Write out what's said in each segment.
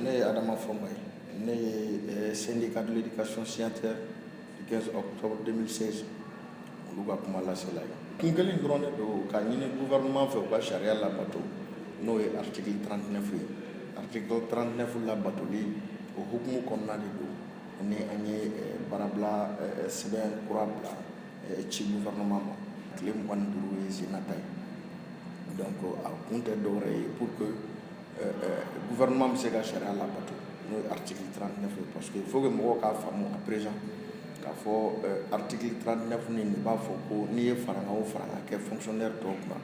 Ne ye Adama Fɔnba ye. Ne ye syndicat de l'éducation signataire du 15 octobre 2016, olu ka kuma lasela ye. Kun kelen dɔrɔn de don, ka ɲini gouvernement fɛ u ka sariya labato, n'o ye article 39 ye. Article 39 labatoli, o hukumu kɔnɔna de don ni an ye baarabila sɛbɛn kura bila ci gouvernement ma. Tile 25 ye senata ye. Donc a kun tɛ dɔwɛrɛ ye pour que gouvernement bɛ se ka sariya labato, n'o ye article 39 ye, parce que il faut que mɔgɔw k'a faamu à présent k'a fɔ article 39 nin de b'a fɔ ko n'i ye farankan o farankan kɛ fonctionnaire tɔw kunna,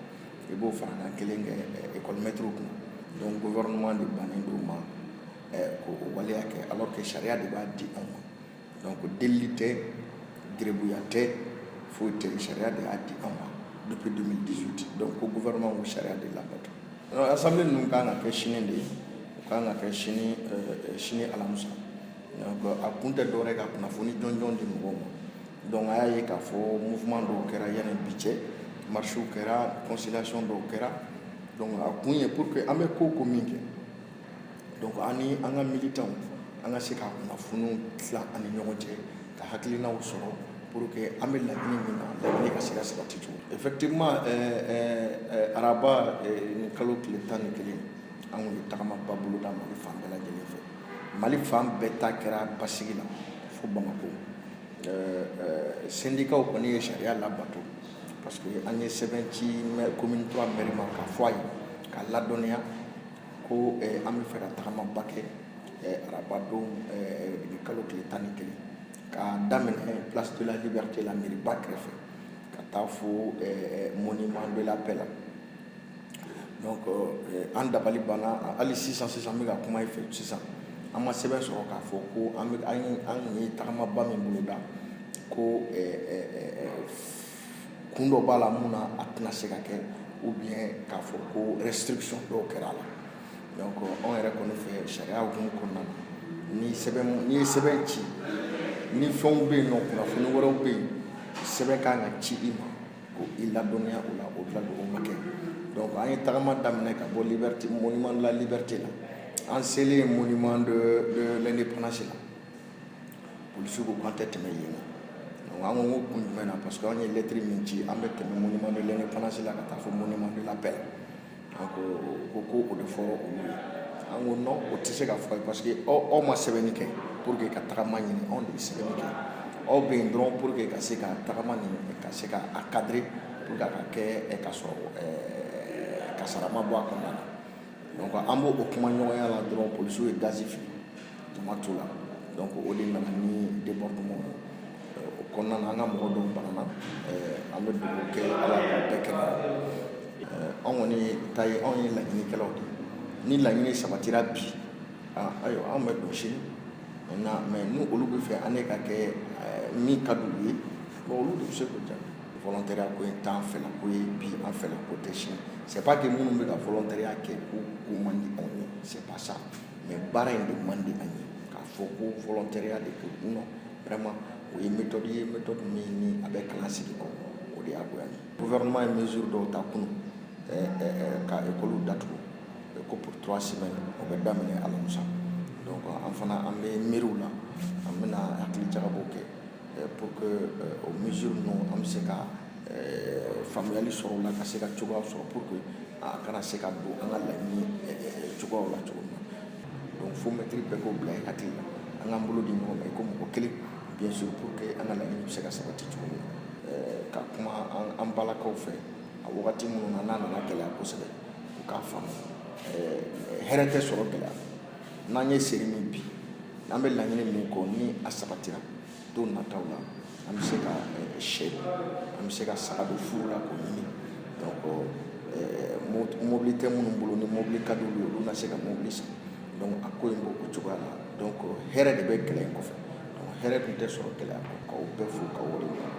i b'o farankan kelen kɛ école maître kunna. Donc gouvernement de bannen d'o ma k'o waleya kɛ, alors que sariya de b'a di anw ma. Donc delili tɛ, gerebuya tɛ, foyi tɛ, sariya de y'a di anw ma depuis 2018. Donc ko gouvernement ko sariya de labato. Assemblée ninnu kan ka kɛ sini de ye, u kan ka kɛ sini, sini alamisa. Donc a kun tɛ dɔwɛrɛ ye ka kunnafoni jɔnjɔn di mɔgɔw ma. Donc a y'a ye k'a fɔ mouvement dɔw kɛra yanni bi cɛ, marchew kɛra, conciliation dɔw kɛra. Donc a kun ye pour que an bɛ ko min kɛ, donc an ni an ka militants, an ka se ka kunnafoniw tila an ni ɲɔgɔn cɛ, ka hakilinaw sɔrɔ pour que an bɛ laɲini min na, laɲini ka se ka sabati cogo. Effectivement, araba ni kalo tile 11, an kun ye tagamaba boloda Mali fan bɛɛ lajɛlen fɛ. Mali fan bɛɛ ta kɛra basigi la fo Bamako. Syndicats kɔni ye sariya labato, parce que an ye sɛbɛn ci commune 3 maire ma k'a fɔ a ye, k'a ladɔnniya ko an bɛ fɛ ka tagamaba kɛ araba don kalo tile 11, k'a daminɛ place de la Liberté la, mairie ba kɛrɛfɛ, ka taa fo monument de la Paix la. Donc an dabali banna. Hali sisan sisan, n bɛ ka kuma i fɛ sisan, an ma sɛbɛn sɔrɔ k'a fɔ ko an bɛ an ye tagamaba min boloda, ko kun dɔ b'a la mun na a tɛna se ka kɛ, ou bien k'a fɔ ko restriction dɔw kɛra a la. Donc anw yɛrɛ kɔni fɛ, sariya hukumu kɔnɔna na, ni sɛbɛn, n'i ye sɛbɛn ci, ni fɛnw bɛ yen nɔ, kunnafoni wɛrɛw bɛ yen, sɛbɛn kan ka ci i ma ko i ladɔnniya o la. O ladon, o ma kɛ. Donc an ye tagama daminɛ ka bɔ Liberté, monument de la Liberté la. An selen monument de l'Indépendance la, polisiw ko k'an tɛ tɛmɛ yen nɔ. Donc an ko kun jumɛn na? Parce que an ye lettre min ci, an bɛ tɛmɛ monument de l'Indépendance la ka taa fo monument de la Paix la. Donc o ko o de fɔra olu ye. An ko non, o tɛ se ka fɔ, parce que aw ma sɛbɛnni kɛ pour que ka tagama ɲini, anw de bɛ sɛbɛnni kɛ. Aw bɛ yen dɔrɔn pour que ka se ka tagama nin, ka se ka a cadrer pour que a ka kɛ ka sɔrɔ kasara ma bɔ a kɔnɔna na. Donc an b'o o kuma ɲɔgɔnya la dɔrɔn, polisiw ye gazi fili jama t'u la. Donc o de nana ni débordement ye. O kɔnɔna na, an ka mɔgɔ dɔw banana. An bɛ dugawu kɛ, Ala k'u bɛɛ kɛnɛya. Anw kɔni ta ye, anw ye laɲinikɛlaw de ye. Ni laɲini sabatira bi, ayiwa, anw bɛ don sini. Maintenant, mais ni olu bɛ fɛ an ne ka kɛ min ka d'u ye, bon, olu de bɛ se k'o jaabi. Volontariat ko in t'an fɛla ko ye bi, an fɛla ko tɛ sini. C'est pas que minnu bɛ ka volontariat kɛ ko man di anw ye, c'est pas ça, mais baara in de man di an ye. K'a fɔ ko volontariat de ko, non, vraiment, o ye méthode ye, méthode min ni a bɛ kalan sigi kɔ, o de y'a goya ye. Gouvernement ye mesure dɔw ta kunun ka école datugu ko pour 3 semaines, o bɛ daminɛ alamisa. Donc an fana, an bɛ miiriw la, an bɛna hakili jagabɔ kɛ pour que o mesure ninnu, an bɛ se ka faamuyali sɔrɔ o la, ka se ka cogoya sɔrɔ pour que a kana se ka don an ka laɲini cogoyaw la cogo min na. Donc fo mɛtiri bɛɛ k'o bila i hakili la, an k'an bolo di ɲɔgɔn ma i ko mɔgɔ kelen, bien sûr, pour que an ka laɲini bɛ se ka sabati cogo min na. Ka kuma an balakaw fɛ, a wagati minnu na n'a nana gɛlɛya kosɛbɛ, u k'a faamu, hɛrɛ tɛ sɔrɔ gɛlɛya. N'an ye seri min bi, n'an bɛ laɲini min kɔ, ni a sabatira, don nataw la, an bɛ se ka sɛ, an bɛ se ka saga don furu la k'o ɲini. Donc mobili tɛ minnu bolo, ni mobili ka d'olu ye, olu na se ka mobili san. Donc a ko in b'o o cogoya la. Donc hɛrɛ de bɛ gɛlɛya in kɔfɛ. Donc hɛrɛ dun tɛ sɔrɔ gɛlɛya kɔ. K'aw bɛɛ fo k'aw waleɲuman.